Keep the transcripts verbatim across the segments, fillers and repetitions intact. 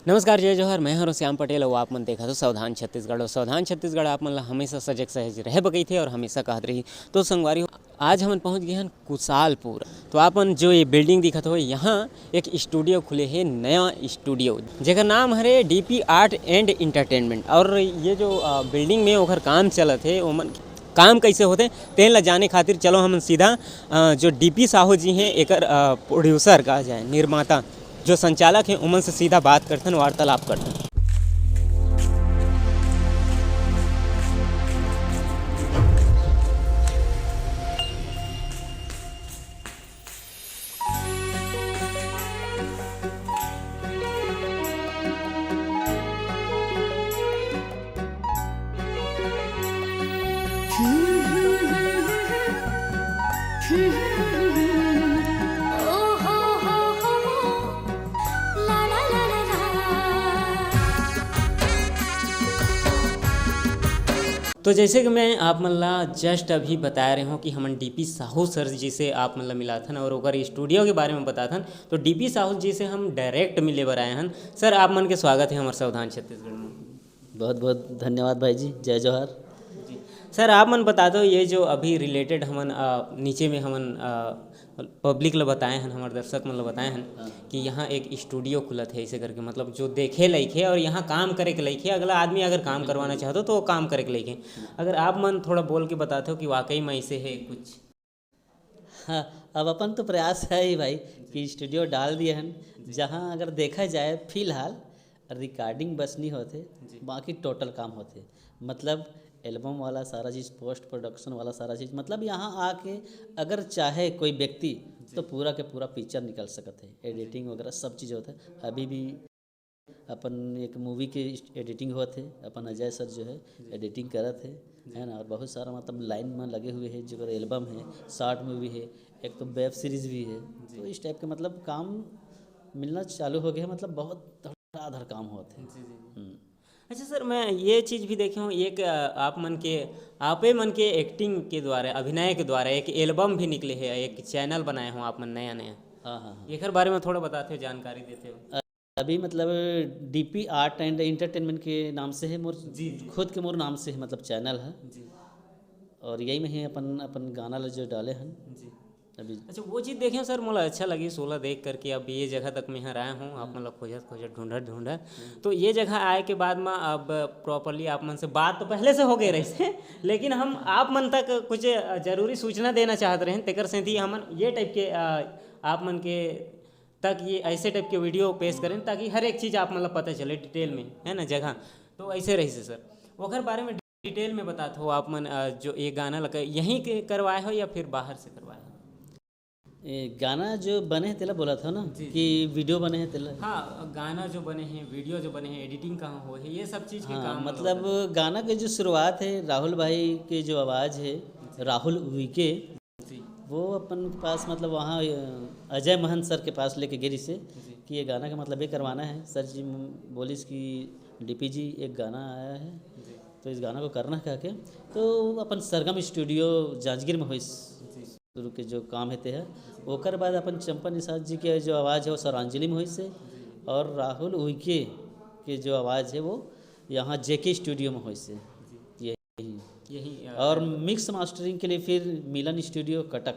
नमस्कार, जय जोहार, मैं हरों श्याम पटेल अउ आप मन देखत हो सावधान छत्तीसगढ़। अउ सावधान छत्तीसगढ़ आप मन ला हमेशा सजग सहेज रहे बकैथे अउ हमेशा कहत रही। तो संगवारी हो, आज हमन पहुंच गए हन कुशालपुर। तो आप मन जो ये बिल्डिंग दिखत हो, यहाँ एक स्टूडियो खुले हे, नया स्टूडियो, जेकर नाम हरे डीपी आर्ट एंड एंटरटेनमेंट। और ये जो बिल्डिंग में ओकर काम चलत हे, ओमन काम कैसे होते, तेन ला जाने खातिर चलो हमन सीधा जो डीपी साहू जी हैं, एकर प्रोड्यूसर का जाए, निर्माता, जो संचालक हैं, उमन से सीधा बात करथन, वार्तालाप करथन। तो जैसे कि मैं आप मन ला जस्ट अभी बताए रहे हूँ कि हमन डीपी साहू सर जी से आप मन ला मिलाथन और ओकर स्टूडियो के बारे में बताथन। तो डीपी साहू जी से हम डायरेक्ट मिले बर आए हन। सर, आप मन के स्वागत है हमारे सावधान छत्तीसगढ़ में। बहुत बहुत धन्यवाद भाई जी, जय जोहार। जी सर, आप मन बता दो, ये जो अभी रिलेटेड हमन नीचे में हमन पब्लिक ला बताए हन, हमारे दर्शक मन ला बताए हन कि यहाँ एक स्टूडियो खुलत है, ऐसे करके मतलब जो देखे लायक है और यहाँ काम करे के लायक है, अगला आदमी अगर काम करवाना चाहत हो तो वो काम करे के लायक है। अगर आप मन थोड़ा बोल के बताते हो कि वाकई में ऐसे है कुछ। हाँ, अब अपन तो प्रयास है ही भाई कि स्टूडियो डाल दिए हन, जहाँ अगर देखा जाए फिलहाल रिकॉर्डिंग बस नहीं होते, बाकी टोटल काम होते। मतलब एल्बम वाला सारा चीज़, पोस्ट प्रोडक्शन वाला सारा चीज़, मतलब यहाँ आके अगर चाहे कोई व्यक्ति तो पूरा के पूरा पिक्चर निकल सकते हैं, एडिटिंग वगैरह सब चीज़ होता है। अभी भी अपन एक मूवी के एडिटिंग होत है, अपन अजय सर जो है एडिटिंग करत है, है ना। और बहुत सारा मतलब लाइन में लगे हुए है, जो एल्बम है, शॉर्ट मूवी है, एक तो वेब सीरीज भी है। तो इस टाइप के मतलब काम मिलना चालू हो गया है, मतलब बहुत धड़ाधड़ काम होत है। जी जी। अच्छा सर, मैं ये चीज़ भी देखे हूँ, एक आप मन के, आपे मन के एक्टिंग के द्वारा, अभिनय के द्वारा एक एल्बम भी निकले है, एक चैनल बनाए हो आप मन नया नया। हाँ हाँ हाँ। एकर बारे में थोड़ा बताते हो, जानकारी देते हो। अभी मतलब डीपी आर्ट एंड एंटरटेनमेंट के नाम से है मोर, जी जी। खुद के मोर नाम से है, मतलब चैनल है। जी। और यही में ही अपन अपन गाना ला जो डाले हैं। जी। अभी अच्छा, वो चीज़ देखे सर, मोला अच्छा लगी सोला देख करके। अब ये जगह तक मैं यहाँ आया हूँ, आप मतलब खोजत खोजत, ढूंढत ढूंढत, तो ये जगह आए के बाद में अब प्रॉपरली आप मन से बात तो पहले से हो गए रहे, लेकिन हम आप मन तक कुछ जरूरी सूचना देना चाहत रहे, तेकर सेंथी हमन ये टाइप के आप मन के तक ये ऐसे टाइप के वीडियो पेश करें, ताकि हर एक चीज़ आप मतलब पता चले डिटेल में, है ना, जगह। तो ऐसे रही से सर, ओकर बारे में डिटेल में बतात हो आप मन, जो ये गाना लगा यहीं के करवाए हो या फिर बाहर से करवाए हो? ये गाना जो बने हैं तेला बोला था ना जी, कि जी। वीडियो बने हैं तेला। हाँ, गाना जो बने हैं, वीडियो जो बने हैं, एडिटिंग कहाँ हो है, ये सब चीज़ के हाँ, काम मतलब गाना के जो शुरुआत है राहुल भाई के जो आवाज़ है, राहुल उइके, जी। वो अपन पास मतलब वहाँ अजय महंत सर के पास लेके गए से कि ये गाना का मतलब ये करवाना है। सर जी बोलिस कि डीपी जी एक गाना आया है, जी। तो इस गाना को करना कह के, तो अपन सरगम स्टूडियो जांजगीर में हुई जी। शुरू के जो काम है ते है, ओकर बाद अपन चंपा निषाद जी के जो आवाज़ है वो सरांजलि में हुई से, और राहुल उइके के जो आवाज़ है वो यहाँ जेके स्टूडियो में हुई से। यही। यही, अ, और मिक्स मास्टरिंग के लिए फिर मिलन स्टूडियो कटक।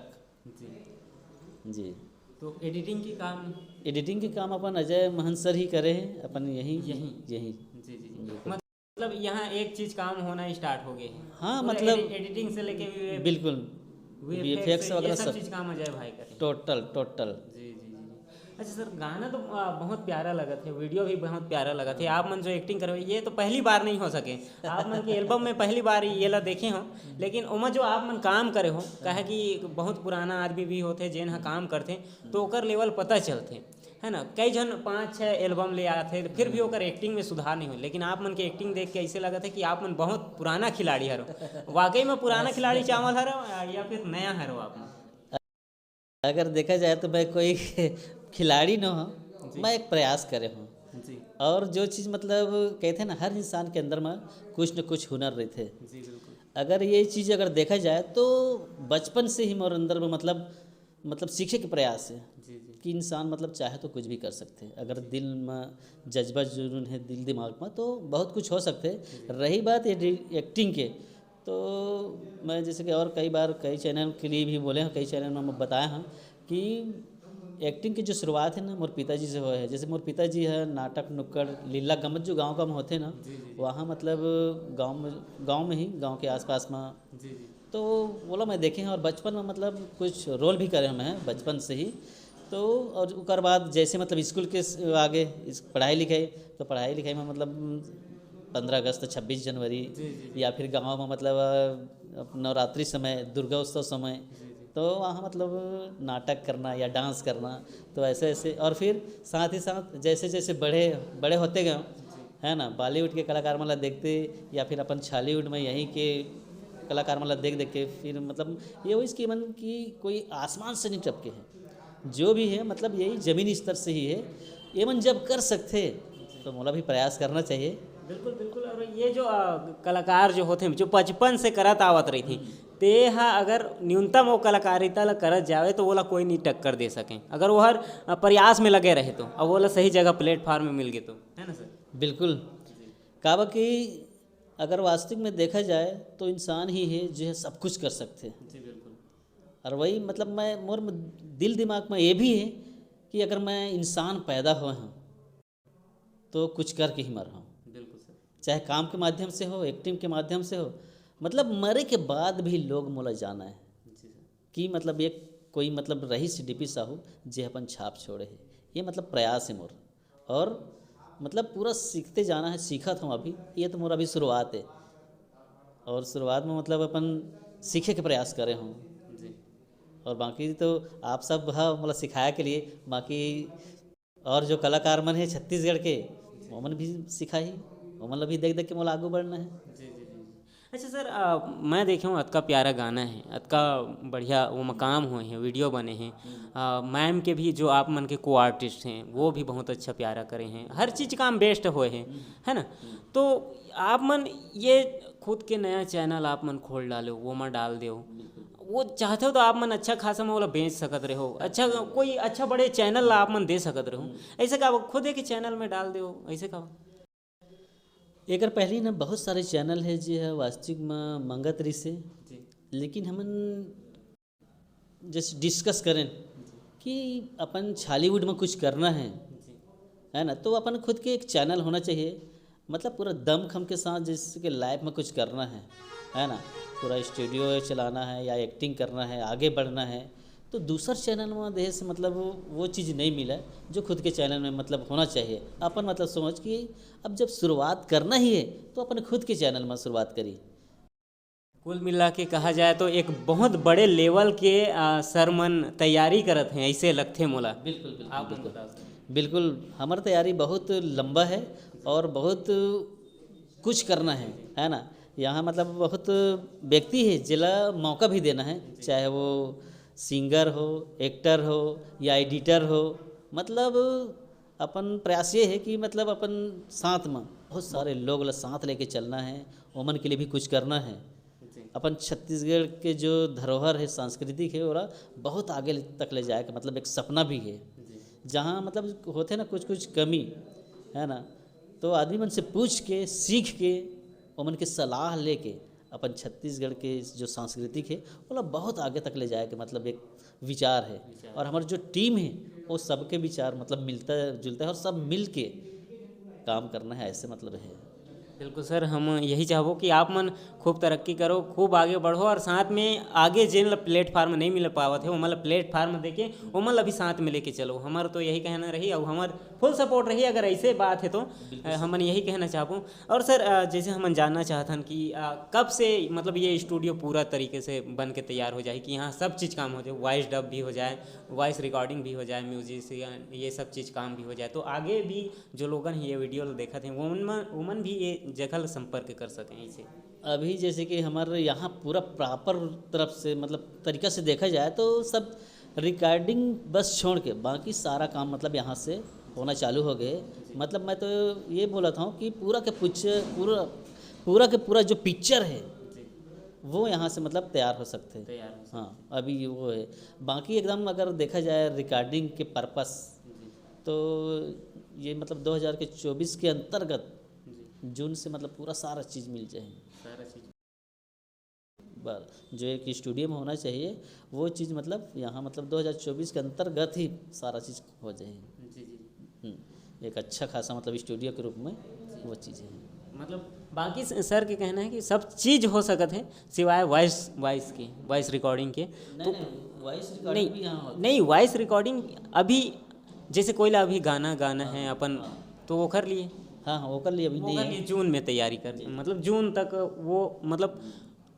जी। जी। तो एडिटिंग के काम? एडिटिंग के काम अपन अजय महंत सर ही करे हैं, अपन यही। यही। यही। जी, जी, जी। बिल्कुल। मतलब यहाँ एक चीज़ काम होना स्टार्ट हो गए हैं। हाँ, पूरा मतलब एडि-, एडिटिंग से लेके वी-, बिल्कुल। वीएफएक्स वीएफएक्स ये वगैरह सब सब। चीज़ काम अजय भाई करे। Total, total. जी, जी, जी, जी। अच्छा सर, गाना तो, आ, बहुत प्यारा लगत है, वीडियो भी बहुत प्यारा लगत है। आप मन जो एक्टिंग करवे, ये तो पहली बार नहीं हो सके। आप मन के एल्बम में पहली बार ये ला देखे हो, लेकिन ओमा जो आप मन काम करे हो, काहे कि बहुत पुराना आदमी भी होथे, जेन ह काम करथे, तो ओकर लेवल पता चलथे, है ना। कई झन पाँच छः एल्बम ले आथे, फिर भी ओकर एक्टिंग में सुधार नहीं हो, लेकिन आप मन के एक्टिंग देख के ऐसे लगत है कि आप मन बहुत पुराना खिलाड़ी हरो। वाकई में पुराना खिलाड़ी चावल हरो, आ, या फिर नया हरो आप मन? अगर देखा जाए तो मैं कोई खिलाड़ी न हूँ, जी। मैं एक प्रयास करे हूँ। जी। और जो चीज़ मतलब कहते हैं ना, हर इंसान के अंदर में कुछ न कुछ हुनर रहते। जी, बिल्कुल। अगर ये चीज़ अगर देखा जाए तो बचपन से ही मोर अंदर में मतलब, मतलब सीखे के प्रयास है। जी, जी। कि इंसान मतलब चाहे तो कुछ भी कर सकथे। अगर दिल में जज्बा जुनून है, दिल दिमाग में, तो बहुत कुछ हो सकथे। रही बात ये डि-, एक्टिंग के, तो मैं जैसे कि और कई बार कई चैनल के लिए भी बोले हैं, कई चैनल में मैं बताया हूँ कि एक्टिंग की जो शुरुआत है ना, मोर पिताजी से हुआ है। जैसे मोर पिताजी है, नाटक नुक्कड़ लीला गमत जो गाँव गाँव में होते ना, जी, जी, जी। वहाँ मतलब गाँव में, गाँव में ही, गाँव के आसपास में। जी, जी। तो बोला मैं देखे हैं, और बचपन में मतलब कुछ रोल भी करे हैं मैं बचपन से ही। तो और ओकर बाद जैसे मतलब स्कूल के स-, आगे इस पढ़ाई लिखाई, तो पढ़ाई लिखाई में मतलब पंद्रह अगस्त, छब्बीस जनवरी, जी, जी, जी। या फिर गाँव में मतलब, अ, नवरात्रि समय, दुर्गा उत्सव समय, जी, जी। तो वहाँ मतलब नाटक करना या डांस करना, तो ऐसे ऐसे। और फिर साथ ही साथ जैसे जैसे बड़े बड़े होते गए, है ना, बॉलीवुड के कलाकार मन ला देखते या फिर अपन छॉलीवुड में यहीं के कलाकार मन ला देख देख के फिर मतलब ये होइस कि मन कि कोई आसमान से नहीं टपके हैं, जो भी है मतलब यही जमीनी स्तर से ही है। ये मन जब कर सकते तो मोला भी प्रयास करना चाहिए। बिल्कुल, बिल्कुल। और ये जो, अ, कलाकार जो होते हैं, जो बचपन से करत आवत रही थी, ते हा अगर न्यूनतम वो कलाकारिता ला करत जावे तो वोला कोई नहीं टक्कर दे सके, अगर वो हर, अ, प्रयास में लगे रहे तो, और वोला सही जगह प्लेटफॉर्म में मिल गए तो, है ना सर? बिल्कुल। काबर कि अगर वास्तविक में देखा जाए तो इंसान ही है जो है सब कुछ कर सकते हैं। जी, बिल्कुल। और वही मतलब मैं, मोर दिल दिमाग में ये भी है कि अगर मैं इंसान पैदा हुए हूँ तो कुछ करके ही मर हूँ। बिल्कुल सर। चाहे काम के माध्यम से हो, एक्टिंग के माध्यम से हो, मतलब मरे के बाद भी लोग मोला जाना है। जी सर। कि मतलब एक कोई मतलब रहीस डीपी साहू जे अपन छाप छोड़े है, ये मतलब प्रयास है मोर। और मतलब पूरा सीखते जाना है, सीखत हूँ अभी, ये तो मोर अभी शुरुआत है। और शुरुआत में मतलब अपन सीखे के प्रयास करे हूँ। जी। और बाकी तो आप सब ह मोला सिखाए के लिए, बाकी और जो कलाकार मन है छत्तीसगढ़ के, ओमन भी सिखाही, ओमन ला भी देख देख के मोला आगू बढ़ना है। जी, जी, जी, जी। अच्छा सर, अ, मैं देखे हूँ अतका प्यारा गाना है, अतका बढ़िया वो मकाम हुए हैं, वीडियो बने हैं। अ, मैम के भी जो आप मन के को आर्टिस्ट हैं, वो भी बहुत अच्छा प्यारा करे हैं, हर चीज़ काम बेस्ट हुए हैं, है ना? तो आप मन ये खुद के नया चैनल आप मन खोल डालो, वो में डाल दो। वो चाहते हो तो आप मन अच्छा खासा में ओला बेच सकत रहे हो, अच्छा कोई अच्छा बड़े चैनल ला आप मन दे सकत रहे हो। ऐसे का खुद एक चैनल में डाल दो, ऐसे का? एकर पहले ना बहुत सारे चैनल है जे ह वास्तविक में मंगत रहिसे, जी। लेकिन हमन जैसे डिस्कस करें कि अपन छॉलीवुड में कुछ करना है, जी। है ना, तो अपन खुद के एक चैनल होना चाहिए, मतलब पूरा दम खम के साथ जैसे कि लाइफ में कुछ करना है, है ना, पूरा स्टूडियो चलाना है या एक्टिंग करना है, आगे बढ़ना है, तो दूसर चैनल में देहे से मतलब वो चीज़ नहीं मिला जो खुद के चैनल में मतलब होना चाहिए। अपन मतलब सोच कि अब जब शुरुआत करना ही है तो अपन खुद के चैनल में शुरुआत करी। कुल मिला के कहा जाए तो एक बहुत बड़े लेवल के, आ, सर मन तैयारी करत हैं, ऐसे लगथे मोला। बिल्कुल, बिल्कुल, आप बिल्कुल। बता सकते हैं। बिल्कुल, हमर तैयारी बहुत लंबा है और बहुत कुछ करना है, है ना? यहाँ मतलब बहुत व्यक्ति है जेला मौका भी देना है, चाहे वो सिंगर हो, एक्टर हो या एडिटर हो, मतलब अपन प्रयास ये है कि मतलब अपन साथ में बहुत सारे लोग ला साथ लेके चलना है, ओमन के लिए भी कुछ करना है। जी। अपन छत्तीसगढ़ के जो धरोहर है, सांस्कृतिक है, ओला बहुत आगे तक ले जाए के मतलब एक सपना भी है। जी। जहाँ मतलब होथे ना कुछ कुछ कमी, है ना, तो आदमी मन से पूछ के, सीख के, ओमन के सलाह लेके अपन छत्तीसगढ़ के जो सांस्कृतिक है, ओला बहुत आगे तक ले जाए के मतलब एक विचार है। विचार। और हमर जो टीम है, वो सबके विचार मतलब मिलता जुलता है और सब मिल के काम करना है, ऐसे मतलब है। बिल्कुल सर, हम यही चाहबो कि आप मन खूब तरक्की करो, खूब आगे बढ़ो और साथ में आगे जेन ला प्लेटफॉर्म नहीं मिल पावत है, ओमन ला प्लेटफॉर्म देके ओमन ला भी साथ में लेके चलो। हमर तो यही कहना रही और हमर फुल सपोर्ट रही अगर ऐसे बात है तो। बिल्कुल सर। हमन यही कहना चाहबो। और सर, अ, जैसे हमन जानना चाहथन कि, अ, कब से मतलब ये स्टूडियो पूरा तरीके से बन के तैयार हो जाए कि यहाँ सब चीज़ काम हो जाए, वॉइस डब भी हो जाए, वॉइस रिकॉर्डिंग भी हो जाए, म्यूजिशियन, ये सब चीज़ काम भी हो जाए, तो आगे भी जो लोगन ये वीडियो ला देखत हैं, वो उमन, उमन भी ये जगह ला संपर्क कर सकें ऐसे? अभी जैसे कि हमारे यहाँ पूरा प्रॉपर तरफ से मतलब तरीका से देखा जाए तो सब रिकॉर्डिंग बस छोड़ के बाकी सारा काम मतलब यहाँ से होना चालू हो गए। मतलब मैं तो ये बोला था कि पूरा के पिक्चर, पूरा, पूरा के पूरा जो पिक्चर है, वो यहाँ से मतलब तैयार हो सकते हैं। तैयार हो सकते हाँ, हैं। अभी वो है। बाकी एकदम अगर देखा जाए रिकॉर्डिंग के पर्पस, जी। तो ये मतलब दो हज़ार के चौबीस के अंतर्गत जी। जून से मतलब पूरा सारा चीज़ मिल जाए। सारा चीज़। बस, जो एक स्टूडियो में होना चाहिए, वो चीज़ मतलब यहाँ मतलब दो हज़ार चौबीस के अंतर्गत ही सारा चीज़ हो जाए। जी, जी। हम्म, एक अच्छा खासा मतलब स्टूडियो के रूप में वो चीज़ें हैं। मतलब बाकी स-, सर के कहना है कि सब चीज़ हो सकत है, सिवाय वॉइस, वॉइस के, वॉइस रिकॉर्डिंग के। नहीं, तो नहीं, वॉइस रिकॉर्डिंग नहीं, भी यहाँ होता नहीं, है। वॉइस रिकॉर्डिंग अभी, जैसे कोई ला अभी गाना, गाना हाँ, है अपन, हाँ। तो ओकर लिए हाँ, हाँ, ओकर लिए अभी नहीं ओकर है। लिए जून में तैयारी कर, जी। मतलब जून तक वो, मतलब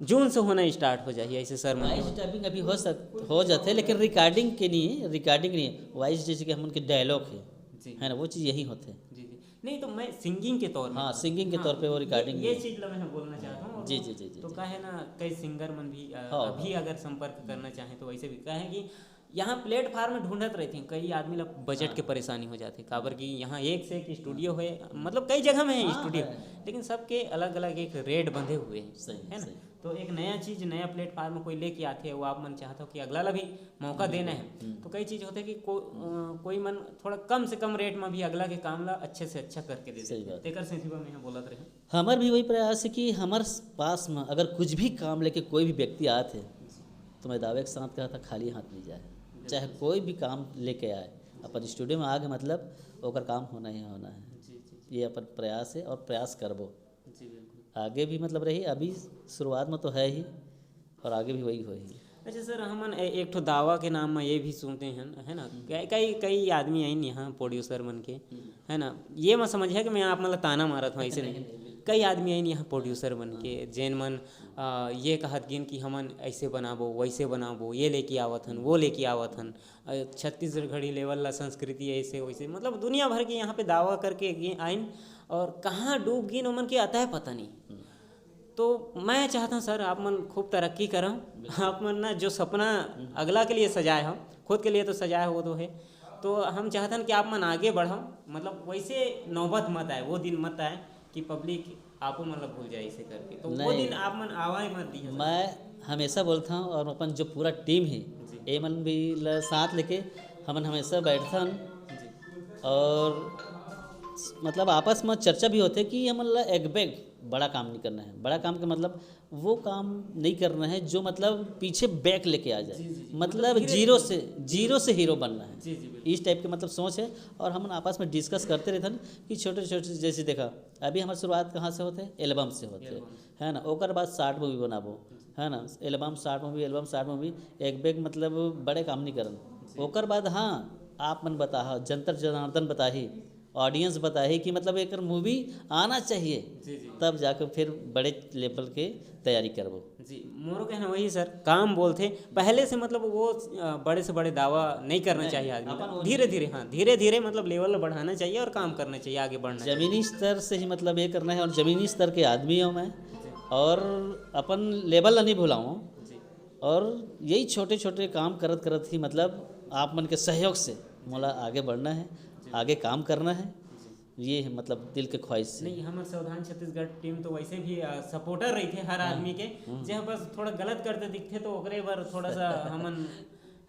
जून से होना स्टार्ट हो जाही, ऐसे सर मन वॉइस के। टाइपिंग अभी हो सक-, हो जाते, लेकिन रिकॉर्डिंग के नहीं है, रिकॉर्डिंग नहीं है। वॉइस जैसे कि हम उनके डायलॉग है, जी। है ना, वो चीज़ यही होते हैं। जी, जी। नहीं, तो मैं सिंगिंग के तौर में हाँ, सिंगिंग के हाँ, तौर पे वो ये, रिकॉर्डिंग ये नहीं है। चीज़ ला मैं बोलना चाहता हूँ। जी, जी, जी, जी, तो जी। काहे ना, कई सिंगर मन भी, अ, हाँ, अभी हाँ। अगर संपर्क करना चाहें, तो वैसे भी काहे कि यहाँ प्लेटफॉर्म ढूंढत रहिथे, कई आदमी ला बजट हाँ। के परेशानी हो जाथे, काबर कि यहाँ एक से एक स्टूडियो है, मतलब कई जगह में है हाँ, स्टूडियो, है। लेकिन सबके अलग-अलग एक रेट बंधे हुए हैं, सही, है ना? सही। तो एक नया चीज़, नया प्लेटफॉर्म कोई लेके आथे, वो आप मन चाहत हो कि अगला ला भी मौका बिल्कुल। देना है, हम्म। तो कई चीज़ होथे कि को-, अ, कोई मन थोड़ा कम से कम रेट में भी अगला के काम ला अच्छे से अच्छा करके दे सही देथे। बात। तेकर सेती बर मैं बोलत रहें। हमर भी वही प्रयास है कि हमर पास में अगर कुछ भी काम लेके कोई भी व्यक्ति आत है, तो मैं दावे के साथ कहा था, खाली हाथ नहीं जाए। बिल्कुल। चाहे कोई भी काम लेके आए, अपन स्टूडियो में आके मतलब ओकर काम होना ही होना है। जी, जी, जी। ये अपन प्रयास है और प्रयास करबो। जी, बिल्कुल। आगे भी मतलब रही, अभी शुरुआत में तो है ही और आगे भी वही होही। अच्छा सर, हमन ए-, एक ठो दावा के नाम में ये भी सुनते हैं, है ना? हम्म। कई, कई, कई आदमी आइन यहाँ प्रोड्यूसर मन के, हम्म। है ना? ये मत समझिए कि मैं आप मन ला ताना मारत हूँ, ऐसे नहीं, नहीं। नहीं, बिल्कुल। कई आदमी आइन यहाँ प्रोड्यूसर मन के, हाँ। जेन मन, आ, ये कहत गिन कि हमन ऐसे बनाबो, वैसे बनाबो, ये लेके आवत हन, वो लेके आवत हन, अ, छत्तीसगढ़ी लेवल ला संस्कृति ऐसे वैसे, मतलब दुनिया भर के यहाँ पे दावा करके गे-, आइन और कहाँ डूब गिन, ओमन के अतः पता नहीं। हम्म। तो मैं चाहता हूँ सर, आप मन खूब तरक्की करव। बिल्कुल। आप मन ना जो सपना हम्म। अगला के लिए सजाए हो, खुद के लिए तो सजाए हो, वो तो है, तो हम चाहतन कि आप मन आगे बढ़व, मतलब वैसे नौबत मत आए, वो दिन मत आए कि पब्लिक आपो मन ला भूल जाए ऐसे करके। तो वो नहीं। दिन आप मन आवाए मत दिया सर। मैं हमेशा बोलता हूँ और अपन जो पूरा टीम है, जी। ए मन भी ल-, साथ लेके हमन हमेशा बैठथन जी। और मतलब आपस में चर्चा भी होथे कि हमन ला एक बैग बड़ा काम नहीं करना है। बड़ा काम के मतलब वो काम नहीं करना है जो मतलब पीछे बैक लेके आ जाए, जी, जी, जी। मतलब मतलब धीरे जीरो धीरे। से, जीरो से हीरो बनना है। जी, जी, बिल्कुल। इस टाइप के मतलब सोच है। और हमन आपस में डिस्कस करते रहथन कि छोटे छोटे, जैसे देखा, अभी हमारी शुरुआत कहाँ से होथे? एल्बम से होथे, एल्बम से। है ना? ओकर बाद शॉर्ट मूवी बनाबो, जी। है ना? Album short movie, album short movie, एक बैग मतलब बड़े काम नहीं करन। जी। ओकर बाद हाँ, आप मन बताहा, जनता जनार्दन बताही, ऑडियंस बताही कि मतलब एकर मूवी आना चाहिए, जी, जी। तब जाके फिर बड़े लेवल के तैयारी करबो। जी, मोरो कहना वही सर, काम बोलथे, पहले से मतलब वो, अ, बड़े से बड़े दावा नहीं करना नहीं, चाहिए आदमी अपन का। वो धीरे नहीं धीरे, हाँ, धीरे धीरे मतलब लेवल बढ़ाना चाहिए और काम करना चाहिए, आगे बढ़ना चाहिए। जमीनी स्तर से ही मतलब ये करना है और जमीनी स्तर के आदमी हूँ मैं जी। और अपन लेवल ला नहीं भुलाऊँ जी। और यही छोटे छोटे काम करत करत ही मतलब आप मन के सहयोग से मोला आगे बढ़ना है, जी। आगे काम करना है। जी। ये है मतलब दिल के ख्वाहिश से। नहीं, हमर सावधान छत्तीसगढ़ टीम तो वैसे भी, अ, सपोर्टर रहिथे हर हाँ। आदमी के, हम्म। जे बस थोड़ा गलत करते दिखथे तो ओकरे बर थोड़ा सा हमन,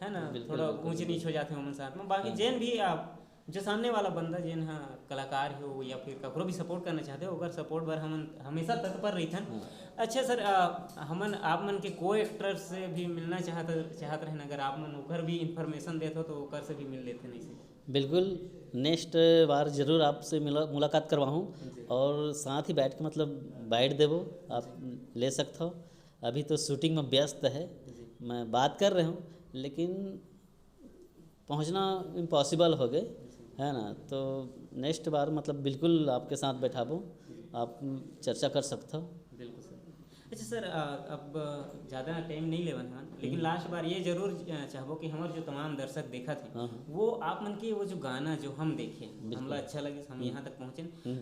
है ना, बिल्कुल, थोड़ा बिल्कुल, ऊंच बिल्कुल। नीच हो जाथे हमन साथ में। बाकी हाँ। जेन भी, अ, जो सामने वाला बंदा जेन ह कलाकार हो या फिर ककरो भी सपोर्ट करना चाहते हो, ओकर सपोर्ट बर हमन हमेशा तत्पर रहिथन। हाँ। अच्छा सर, अ, हमन आप मन के को एक्टर से भी मिलना चाहत, चाहत रहन, अगर आप मन ओकर भी इन्फॉर्मेशन देत हो तो ओकर से भी मिल लेते नहीं से। बिल्कुल, नेक्स्ट बार जरूर आपसे मिला, मुलाकात करवाहूँ जी। और साथ ही बैठ के मतलब बाइट देबो, आप जी। ले सकते हो। अभी तो शूटिंग में व्यस्त है, जी। मैं बात कर रहे हूँ, लेकिन पहुँचना इम्पॉसिबल हो गए, जी। है ना? तो नेक्स्ट बार मतलब बिल्कुल आपके साथ बैठाबो, जी। आप चर्चा कर सकते हो। बिल्कुल सर। अच्छा सर, अ, अब ज़्यादा टाइम नहीं लेवन हमन, लेकिन हम्म। लास्ट बार ये जरूर, अ, चाहबो कि हमर जो तमाम दर्शक देखत हैं, हाँ, हाँ। वो आप मन के वो जो गाना जो हम देखे, बिल्कुल। हमला अच्छा लगे, हम हम्म। यहाँ तक पहुँचे, हम्म।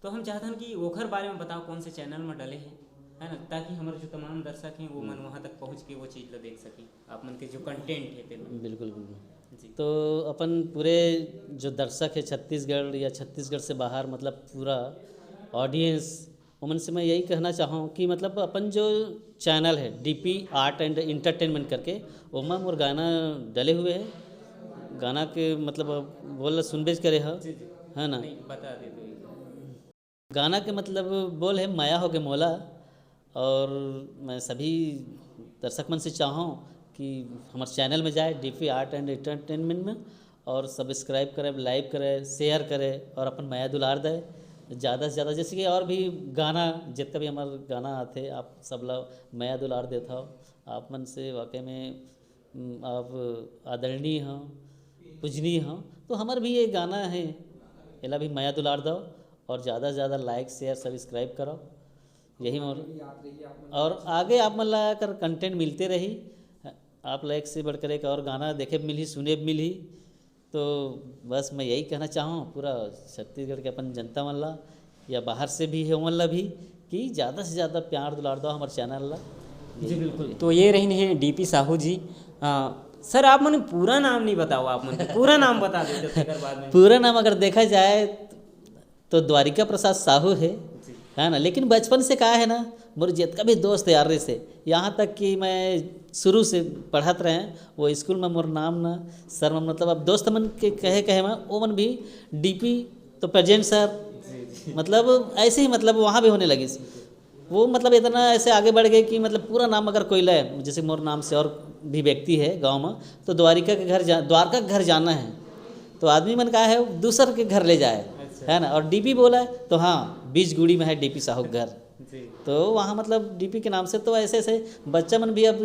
तो हम चाहत हन कि ओखर बारे में बताओ, कौन से चैनल में डले हैं, है ना, ताकि हमर जो तमाम दर्शक हैं, वो मन हम्म। वहाँ तक पहुँच के वो चीज़ ला देख सकें, आप मन के जो कंटेंट है, तेन। बिल्कुल, बिल्कुल। जी। तो अपन पूरे जो दर्शक है छत्तीसगढ़ या छत्तीसगढ़ से बाहर, मतलब पूरा ऑडियंस ओमन से मैं यही कहना चाहूँ कि मतलब अपन जो चैनल है डीपी आर्ट एंड एंटरटेनमेंट करके, ओमा मोर गाना डले हुए है। गाना के मतलब बोल सुनबेच करे ह, है ना? गाना के मतलब बोल है मया होगे मोला। और मैं सभी दर्शक मन से चाहूँ कि हमर चैनल में जाए, डीपी आर्ट एंड एंटरटेनमेंट में, और सब्सक्राइब करे, लाइक करे, शेयर करे और अपन मया दुलार दे ज़्यादा से ज़्यादा। जैसे कि और भी गाना, जितना भी हमार गाना आते, आप सब ला मया दुलार देत हव। आप मन से वाकई में, उम, आप आदरणीय हव, पूजनीय हव, तो हमार भी ये गाना है, एला भी मया दुलार दव और ज़्यादा से ज़्यादा लाइक, शेयर, सब्सक्राइब करव। यही मोर, और आगे आप मन ला अगर कंटेंट मिलते रही, आप ला एक से बढ़कर एक और गाना देखे मिलही, सुने मिलही। तो बस मैं यही कहना चाहूँ पूरा छत्तीसगढ़ के अपन जनता मन ला, या बाहर से भी है ओमन ला भी, कि ज़्यादा से ज़्यादा प्यार दुलार दो हमारे चैनल ला। जी बिल्कुल। तो ये रहिन है डीपी साहू जी। आ, सर, आप मन पूरा नाम नहीं बताओ, आप मन के पूरा नाम बता देते तेकर बाद में। पूरा नाम अगर देखा जाए तो द्वारिका प्रसाद साहू है, है ना? लेकिन बचपन से का है ना, मोर जितना भी दोस्त यार रहिस हे, यहाँ तक कि मैं शुरू से पढ़त रहे, वो स्कूल में मोर नाम ना सर में, मतलब अब दोस्त मन के कहे कहे में वो मन भी डीपी तो प्रेजेंट सर, मतलब ऐसे ही, मतलब वहाँ भी होने लगी। वो मतलब इतना ऐसे आगे बढ़ गए कि मतलब पूरा नाम अगर कोई ले, जैसे मोर नाम से और भी व्यक्ति है गाँव में, तो द्वारिका के घर जा, द्वारका के घर जाना है, तो आदमी मन का है दूसर के घर ले जाए, है ना? और डीपी बोला है तो हाँ, बीच गुड़ी में है डीपी साहू के घर। तो वहाँ मतलब डीपी के नाम से तो ऐसे ऐसे बच्चा मन भी अब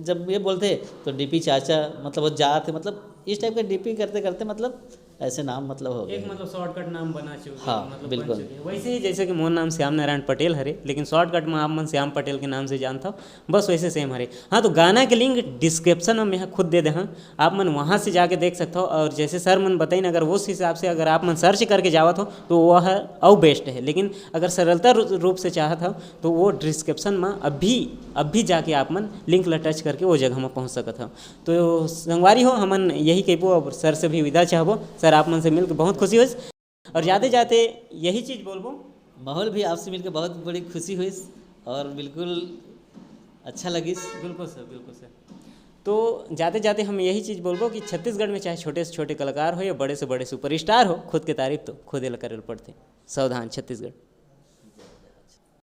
जब ये बोलते तो डीपी चाचा, मतलब वो जात है, मतलब इस टाइप का डीपी करते करते मतलब ऐसे नाम मतलब हो गए। एक मतलब शॉर्टकट नाम बना चुके हैं, हाँ, मतलब बन बिल्कुल। चुके हैं। वैसे ही जैसे कि मोर नाम श्याम नारायण पटेल हरे, लेकिन शॉर्टकट में आप मन श्याम पटेल के नाम से जानता हो, बस वैसे सेम हरे। हाँ, तो गाना के लिंक डिस्क्रिप्शन में मैं खुद दे दे हाँ, आप मन वहाँ से जाके देख सकते हो। और जैसे सर मन बताइन, अगर उस हिसाब से अगर आप मन सर्च करके जावत हो तो वह अउ बेस्ट है, लेकिन अगर सरलता रू-, रूप से चाहत हो तो वो डिस्क्रिप्शन में अभी अभी जाके आप मन लिंक ला टच करके वो जगह में पहुँच सकत हो। तो संगवारी हो, हमन यही कहबो, अब सर से भी विदा चाहबो। सर, आप मन से मिलके बहुत खुशी होइस, और जाते जाते यही चीज बोलबो। माहौल भी आपसे मिलके बहुत बड़ी खुशी होइस और बिल्कुल अच्छा लगिस। बिल्कुल सर, बिल्कुल सर। तो जाते जाते हम यही चीज बोलबो कि छत्तीसगढ़ में चाहे छोटे से छोटे कलाकार हो या बड़े से बड़े सुपरस्टार हो, खुद के तारीफ तो खुद ही करे पड़ते। सावधान छत्तीसगढ़।